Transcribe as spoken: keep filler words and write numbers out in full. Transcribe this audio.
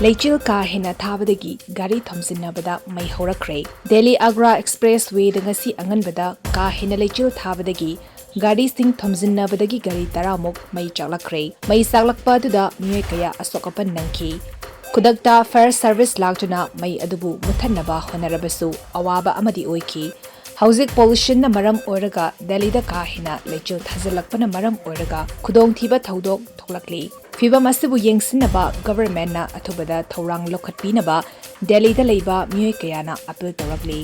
ꯂꯩꯆꯤꯜ ꯀꯥ ꯍꯦꯟꯅ ꯊꯥꯕꯗꯒꯤ ꯒꯥꯔꯤ ꯊꯣꯝꯖꯤꯟꯅꯕꯗ ꯃꯩ ꯍꯧꯔꯛꯈ꯭ꯔꯦ꯫ ꯗꯦꯜꯂꯤ ꯑꯒ꯭ꯔꯥ ꯑꯦꯛꯁꯄ꯭ꯔꯦꯁ ꯋꯦꯗ ꯉꯁꯤ ꯑꯉꯟꯕꯗ ꯀꯥ ꯍꯦꯟꯅ ꯂꯩꯆꯤꯜ ꯊꯥꯕꯗꯒꯤ ꯒꯥꯔꯤꯁꯤꯡ ꯊꯣꯝꯖꯤꯟꯅꯕꯗꯒꯤ ꯒꯥꯔꯤ ꯇꯔꯥꯃꯨꯛ ꯃꯩ ꯆꯥꯛꯂꯛꯈ꯭ꯔꯦ꯫ ꯃꯩ ꯆꯥꯛꯂꯛꯄ ꯑꯗꯨꯗ ꯃꯤꯑꯣꯏ ꯀꯌꯥ ꯑꯁꯣꯛ ꯑꯄꯟ ꯅꯪꯈꯤ꯫ ꯈꯨꯗꯛꯇ ꯐꯥꯌꯔ ꯁꯔꯚꯤꯁ ꯂꯥꯛꯇꯨꯅ ꯃꯩ ꯑꯗꯨꯕꯨ ꯃꯨꯠꯊꯠꯅꯕ ꯍꯣꯠꯅꯔꯕꯁꯨ ꯑꯋꯥꯕ ꯑꯃꯗꯤ ꯑꯣꯏꯈꯤ꯫ ꯍꯧꯖꯤꯛ ꯄꯣꯂꯨꯁꯟꯅ ꯃꯔꯝ ꯑꯣꯏꯔꯒ ꯗꯦꯜꯂꯤꯗ ꯀꯥ ꯍꯦꯟꯅ ꯂꯩꯆꯤꯜ ꯊꯥꯖꯤꯜꯂꯛꯄꯅ ꯃꯔꯝ ꯑꯣꯏꯔꯒ ꯈꯨꯗꯣꯡꯊꯤꯕ ꯊꯧꯗꯣꯛ ꯊꯣꯛꯂꯛꯂꯤ꯫ ꯐꯤꯚꯝ ꯑꯁꯤꯕꯨ ꯌꯦꯡꯁꯤꯟꯅꯕ ꯒꯚꯔꯟꯃꯦꯟꯠꯅ ꯑꯊꯨꯕꯗ ꯊꯧꯔꯥꯡ ꯂꯧꯈꯠꯄꯤꯅꯕ ꯗꯦꯜꯂꯤꯗ ꯂꯩꯕ ꯃꯤꯑꯣꯏ ꯀꯌꯥꯅ ꯑꯄꯤꯜ ꯇꯧꯔꯛꯂꯤ꯫